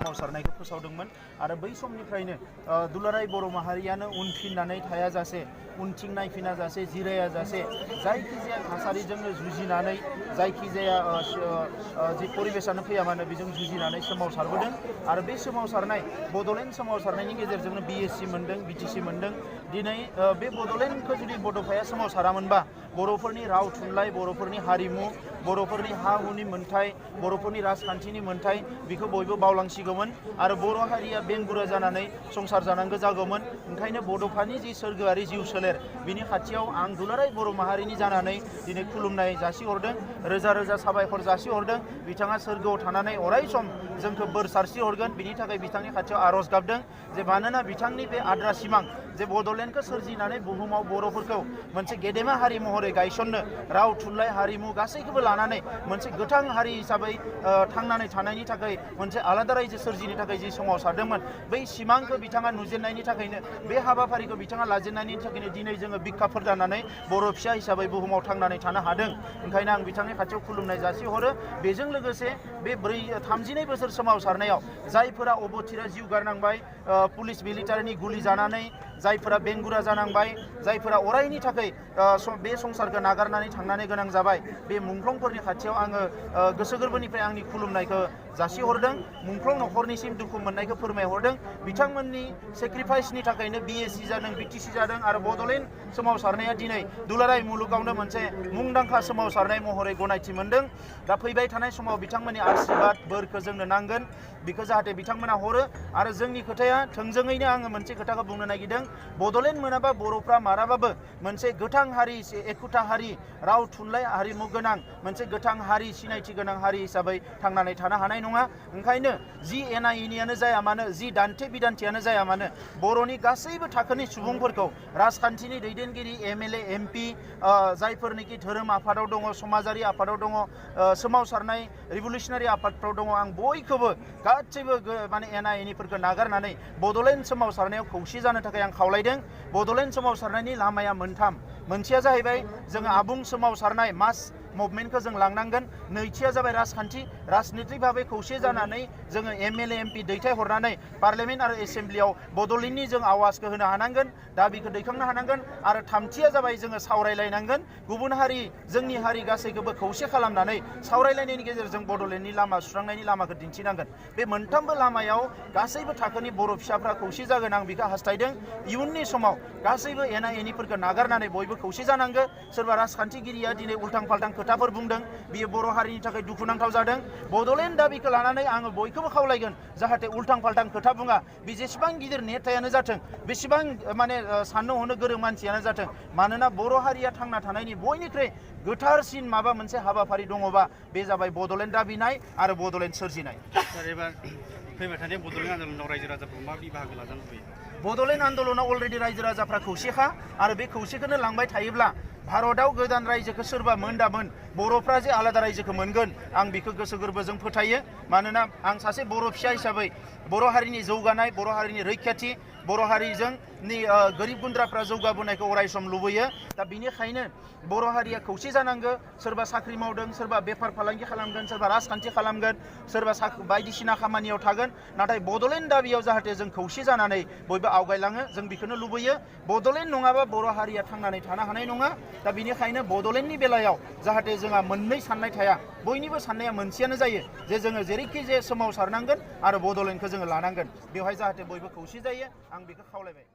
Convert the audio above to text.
सोमावसारनायखौ फोसावदोंमोन आरो बै समनिफ्रायनो दुलाराय बर' माहारियानो उनफिननानै थायाजासे उनथिं नायफिनाजासे जिरायाजासे जायखिजाया थासारिजोंनो जुजिनानै जायखिजाया जि परिबेसानो फैया मानो बेजों जुजिनानै सोमावसारबोदों आरो बे सोमावसारनाय बड'लेण्ड सोमावसारनायनि गेजेरजोंनो बिएससि मोनदों बिटिसि मोनदों दिनै बे बड'लेण्डखौ जुदि बड'फाया सोमावसारामोनबा बर'फोरनि राव थुनलाइ बर'फोरनि हारिमु बर'फोरनि हा हुनि मोन्थाय बर'फोरनि राजखान्थिनि मोन्थाय बेखौ बयबो बावलांसिगौमोन आरो बर' हारिया बेंगुरा जानानै संसार जानांगौ जागौमोन ओंखायनो बड'फानि जि सोरगोआरि जिउ सोलेर बिनि खाथियाव आं दुलाराय बर' माहारिनि जानानै दिनै खुलुमनाय जासिहरदों रोजा रोजा साबायखर जासिहरदों बिथाङा सोरगोआव थानानै अराय सम जोंखौ बोर सारस्रिहरगोन बिनि थाखाय बिथांनि खाथियाव आर'ज गाबदों जे मानोना बिथांनि बे आद्रा सिमां जे बड'लेण्डखौ सोरजिनानै बुहुमाव बर'फोरखौ मोनसे गेदेमा हारि महरै गायसननो राव थुनलाइ हारिमु गासैखौबो लानानै मोनसे गोथां हारि हिसाबै थांनानै थानायनि थाखाय मोनसे आलादा रायजो सोरजिनो थाखाय जि सोमावसारदोंमोन बै सिमांखौ बिथाङा नुजेननायनि थाखायनो बे हाबाफारिखौ बिथाङा लाजेननायनि थाखायनो दिनै जोङो बिखाफोर जानानै बर' फिसा हिसाबै बुहुमाव थांनानै थानो हादों ओंखायनो आं बिथांनि खाथियाव खुलुमनाय जासिहरो बेजों लोगोसे बे 32 बोसोर सोमावसारनायाव जायफोरा अबथिरा जिउ गारनांबाय पुलिस मिलिटारिनि गुलि जानानै जायफोरा बेंगुरा जानांबाय जायफोरा अरायनि थाखाय बे संसारखौ नागारनानै थांनानै गोनां जाबाय बे मुंख्लंफोरनि खाथियाव आङो गोसो गोरबोनिफ्राय आंनि खुलुमनायखौ जासिहरदों मुंख्लं न'खरनिसिम दुखु मोननायखौ फोरमायहरदों बिथांमोननि सेक्रिफाइसनि थाखायनो बिएससि जादों बिटिसि जादों आरो बड'लेण्ड सोमावसारनाया दिनै दुलाराय मुलुगावनो मोनसे मुंदांखा सोमावसारनाय महरै गनायथि मोनदों दा फैबाय थानाय समाव बिथांमोननि आशीर्बाद बोरखौ जोंनो नांगोन बेखौ जाहाथे बिथांमोना हरो आरो जोंनि खोथाया थोंजोङैनो आङो मोनसे खोथाखौ बुंनो नागिरदों बड'लेण्ड मोनाबा बर'फ्रा माराबाबो मोनसे गोथां हारि एखुथा हारि राव थुनलाइ हारिमु गोनां मोनसे गोथां हारि सिनायथि गोनां हारि हिसाबै थांनानै थानो हानाय नङा ओंखायनो जि एना एनियानो जाया मानो जि दान्थे बिदान्थियानो जाया मानो बर'नि गासैबो थाखोनि सुबुंफोरखौ राजखान्थिनि दैदेनगिरि एमएलए एमपि जायफोरनिखि धोरोम आफादाव दङ समाजारि आफादाव दङ सोमावसारनाय रिभलिउसनारि आफादफ्राव दङ आं बयखौबो गासैबो माने एना एनिफोरखौ नागारनानै बड'लेण्ड सोमावसारनायाव खौसे जानो थाखाय आं खावलायदों बड'लेण्ड सोमावसारनायनि लामाया मोनथाम मोनसेया जाहैबाय जोङो आबुं सोमावसारनाय मास मुभमेन्टखौ जों लांनांगोन नैथिया जाबाय राजखान्थि राजनितिक भाबै खौसे जानानै जोङो एमएलए एमपि दैथायहरनानै पार्लियामेन्ट आरो एसेम्ब्लियाव बड'लेण्डनि जों आवाजखौ होनो हानांगोन दाबिखौ दैखांनो हानांगोन आरो थामथिया जाबाय जोङो सावरायलायनांगोन गुबुन हारि जोंनि हारि गासैखौबो खौसे खालामनानै सावरायलायनायनि गेजेरजों बड'लेण्डनि लामा सुस्रांनायनि लामाखौ दिन्थिनांगोन बे मोनथामबो लामायाव गासैबो थाखोनि बर' फिसाफ्रा खौसे जागोन आं बेखौ हास्थायदों इयुननि समाव गासैबो एना एनिफोरखौ नागारनानै बयबो खौसे जानांगौ सोरबा राजखान्थिगिरिया दिनै उल्थां फाल्थां खोथाफोर बुंदों बियो बर' हारिनि थाखाय दुखुनांथाव जादों बड'लेण्ड दाबिखौ लानानै आङो बयखौबो खावलायगोन जाहाथे उल्थां फाल्थां खोथा बुङा बे जेसेबां गिदिर नेतायानो जाथों बेसेबां माने साननो हनो गोरों मानसियानो जाथों मानोना बर' हारिया थांना थानायनि बयनिख्रुइ गोथारसिन माबा मोनसे हाबाफारि दङबा बे जाबाय बड'लेण्ड दाबिनाय आरो बड'लेण्ड सोरजिनाय फैबाय थानाय बड'लेण्ड आन्दलनाव रायजो राजाफोरखौ माबायदि बाहागो लाजानो लुबैयो बड'लेण्ड आन्दलनाव अलरेडि रायजो राजाफ्रा खौसेखा आरो बे खौसेखौनो लांबाय थायोब्ला भारतआव गोदान रायजोखौ सोरबा मोनदामोन बर'फ्रा जे आलादा रायजोखौ मोनगोन आं बेखौ गोसो गोरबोजों फोथायो मानोना आं सासे बर' फिसा हिसाबै बर' हारिनि जौगानाय बर' हारिनि रैखाथि बर' हारिजों गोरिब गुन्द्राफ्रा जौगाबोनायखौ अराय सम लुबैयो दा बिनिखायनो बर' हारिया खौसे जानांगौ सोरबा साख्रि मावदों सोरबा बेफार फालांगि खालामगोन सोरबा राजखान्थि खालामगोन सोरबा बायदिसिना खामानियाव थागोन नाथाय बड'लेण्ड दाबियाव जाहाथे जों खौसे जानानै बयबो आवगायलाङो जों बेखौनो लुबैयो बड'लेण्ड नङाबा बर' हारिया थांनानै थानो हानाय नङा दा बिनिखायनो बड'लेण्डनि बेलायाव जाहाथे जोंहा मोननै साननाय थाया बयनिबो साननाया मोनसेयानो जायो जे जोङो जेरैखि जे सोमावसारनांगोन आरो बड'लेण्डखौ जोङो लानांगोन बेवहाय जाहाथे बयबो खौसे जायो आं बेखौ खावलायबाय